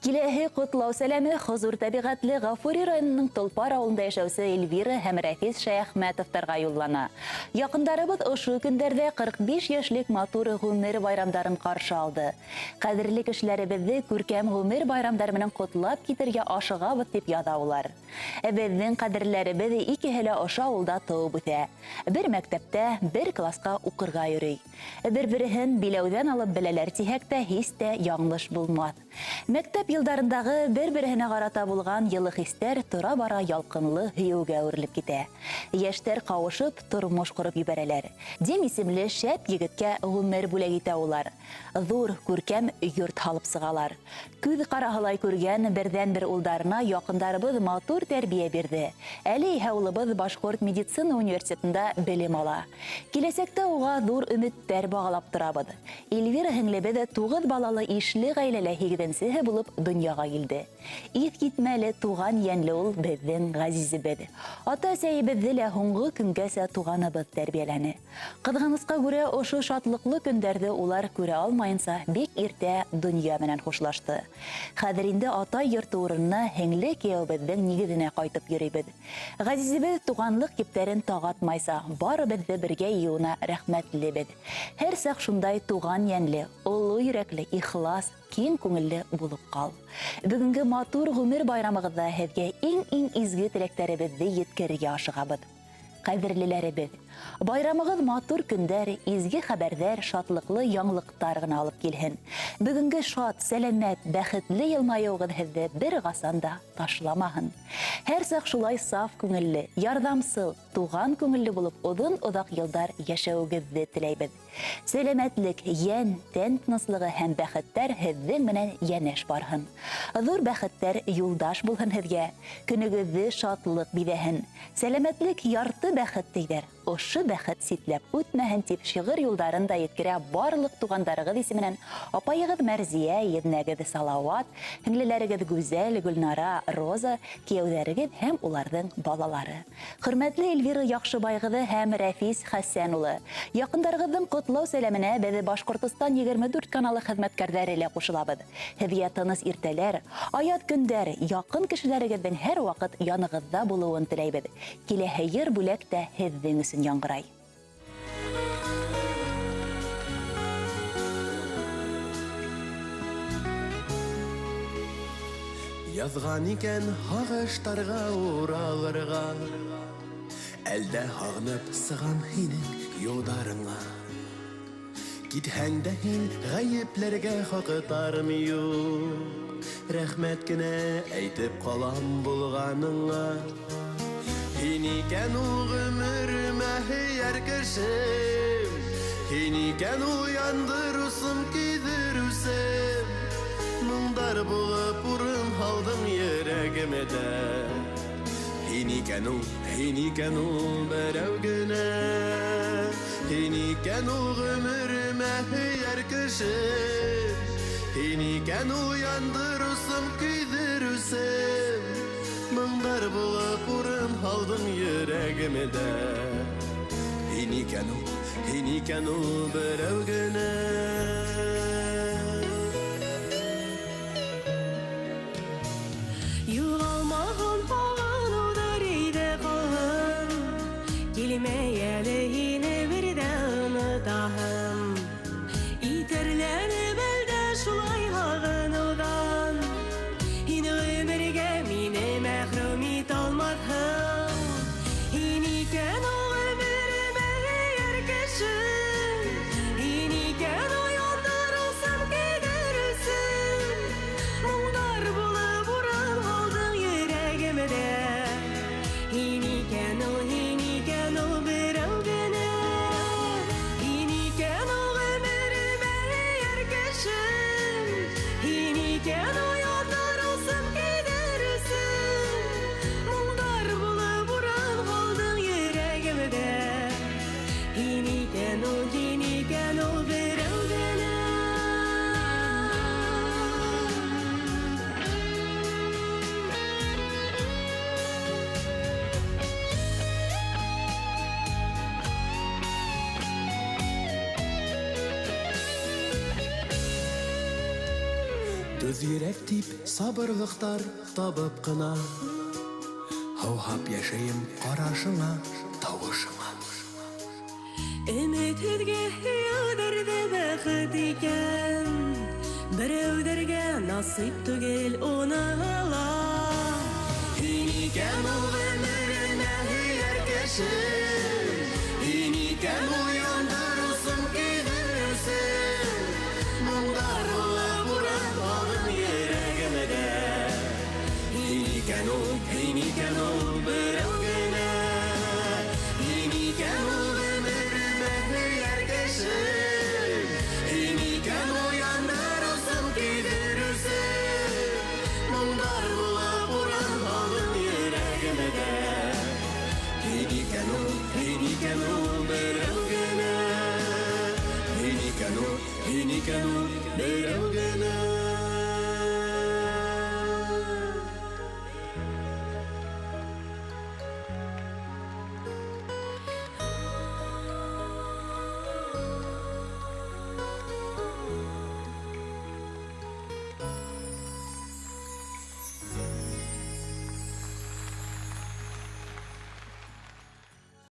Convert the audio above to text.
Киләһе ҡотлау сәләме хозур тәбиғәтле Ғафури районының Толпар ауылында йәшәүсе Эльвира һәм Рәфис Шәяхмәтовтарға юллана. Яҡындарыбыҙ ошо көндәрҙә 45 йәшлек матур ғүмер байрамдарын ҡаршы алды. Ҡәҙерле кешеләребеҙҙе күркәм ғүмер байрамдары менән ҡотлап китергә ашығабыҙ, тип яҙа улар. Беҙҙең ҡәҙерләребеҙ икеһе лә ошо ауылда тыуып үҫә. Бер мәктәптә, бер класҡа уҡырға йөрөй. Бер-береһен биләүҙән алып беләләр тиһәк тә, һис тә яңылыш булмаҫ. Мәктәп йылдарындағы бер-береһенә ҡарата булған йылы хистәр тора-бара ялҡынлы һөйөүгә әүерелеп китә. Йәштәр ҡауышып, тормош ҡороп ебәрәләр. Дим исемле шәп егеткә ғүмер бүләк итә улар. Ҙур, күркәм йорт һалып сығалар. Күҙ ҡараһылай күргән берҙән-бер улдарына яҡындарыбыҙ матур тәрбиә бирҙе. Әле иһә улыбыҙ Башҡорт медицина университетында белем ала. Киләсәктә уға ҙур өмөттәр бағалап торабыҙ. Эльвира һеңлебеҙ туғыҙ балалы ишле ғаиләлә һигеҙенсеһе булып донъяға килде. Иҫ китмәле туған йәнле ул беҙҙең ғәзизебеҙ. Ата-әсәйебеҙҙе лә һуңғы көнгәсә туғаныбыҙ тәрбиәләне. Ҡыҙғанысҡа күрә, ошо шатлыҡлы көндәрҙе улар күрә алмайынса бик иртә донъя менән хушлашты. Хәҙер инде атай йорто урынына һеңле кейәүебеҙҙең нигеҙенә ҡайтып йөрөйбөҙ. Ғәзизебеҙ туғанлыҡ ептәрен тағатмайса, барыбыҙҙы бергә йыйыуына рәхмәтлебеҙ. Һәр саҡ шундай туған йәнле, оло йөрәкле, ихлас, киң күңелле булып ҡал. Бөгөнгө матур ғүмер байрамығыҙҙа һеҙгә иң-иң изге теләктәребеҙҙе еткерергә ашығабыҙ. Ҡәҙерлеләребеҙ, байрамығыҙ матур көндәр, изге хәбәрҙәр, шатлыҡлы яңылыҡтар ғына алып килһен. Бөгөнгө шат, сәләмәт, бәхетле йылмайыуығыҙ һеҙҙе бер ҡасан да ташламаһын. Һәр саҡ шулай саф күңелле, ярҙамсыл, туған күңелле булып оҙон-оҙаҡ йылдар йәшәүегеҙҙе теләйбеҙ. Сәләмәтлек, йән, тән тыныслығы һәм бәхеттәр һеҙҙең менән йәнәш барһын. Ҙур бәхеттәр юлдаш булһын һеҙгә. Көнөгөҙҙө шатлыҡ биҙәһен. Сәләмәтлек ярты бәхет тейҙәр. Ошо бәхет ситләп үтмәһен тип шиғыр юлдарын да еткерә барлыҡ туғандарығыҙ исеменән апайығыҙ Мәрзиә, еҙнәгеҙ Салауат, һеңлеләрегеҙ Гүзәл, Гөлнара, Роза, кейәүҙәрегеҙ һәм уларҙың балалары. Хөрмәтле Эльвира Яҡшыбайғыҙы һәм Рәфис Хәсән улы, яҡындарығыҙҙың ҡотлау сәләменә беҙ Башҡортостан 24 каналы хеҙмәткәрҙәре лә ҡушылабыҙ. Һеҙгә тыныс иртәләр, аяҙ көндәр, яҡын кешеләрегеҙҙең һәр ваҡыт янығыҙҙа булыуын теләйбеҙ. Киләһе йыр бүләк тә һеҙҙең өсөн яңғырай. Яҙған икән һағыштарға уралырға, Әлдә һағынып сығам һинең юлдарыңа. Китһәң дә һин ғәйепләргә хаҡтарым юҡ, Рәхмәт кенә әйтеп ҡалам булғаныңа. Һин икән ул ғүмеремә һөйәр кешем, Һин икән ул яндырыусым, көйҙөрөүсем. Моңдар булып урын һалдың йөрәгемдә. Һин икән ул, һин икән ул берәү генә. Һин икән ул ғүмеремә һөйәр кешем. Һин икән ул яндырыусым, көйҙөрөүсем. Моңдар булып урын һалдың йөрәгемдә. Һин икән ул, һин икән ул берәү генә. Юғалмаһын һағыныуҙар өйҙә ҡалһын, Килмәй әле һине бер ҙә онотаһым. Итәрләнеп әлдә шулай һағыныуҙан, Һин ғүмергә мине мәхрүм итә алмаҫһың. Һин икән ул ғүмеремә һөйәр кешем, Һин икән ул яндырыусым. Көз йөрәк дип сабырлыктар табып кына. Һауһап яшәем карашыңа, тавышыңа. Өметһеҙгә һөйөүҙәр ҙә бәхет икән. Берәүҙәргә насип түгел уны ла. Һин икән ул ғүмеремә һөйәр кеше. Һин икән ул яндырыусын, көйҙөрөүсен. Моңдарыңа буран алын йөрәгемдә. Һин икән ул, һин икән ул.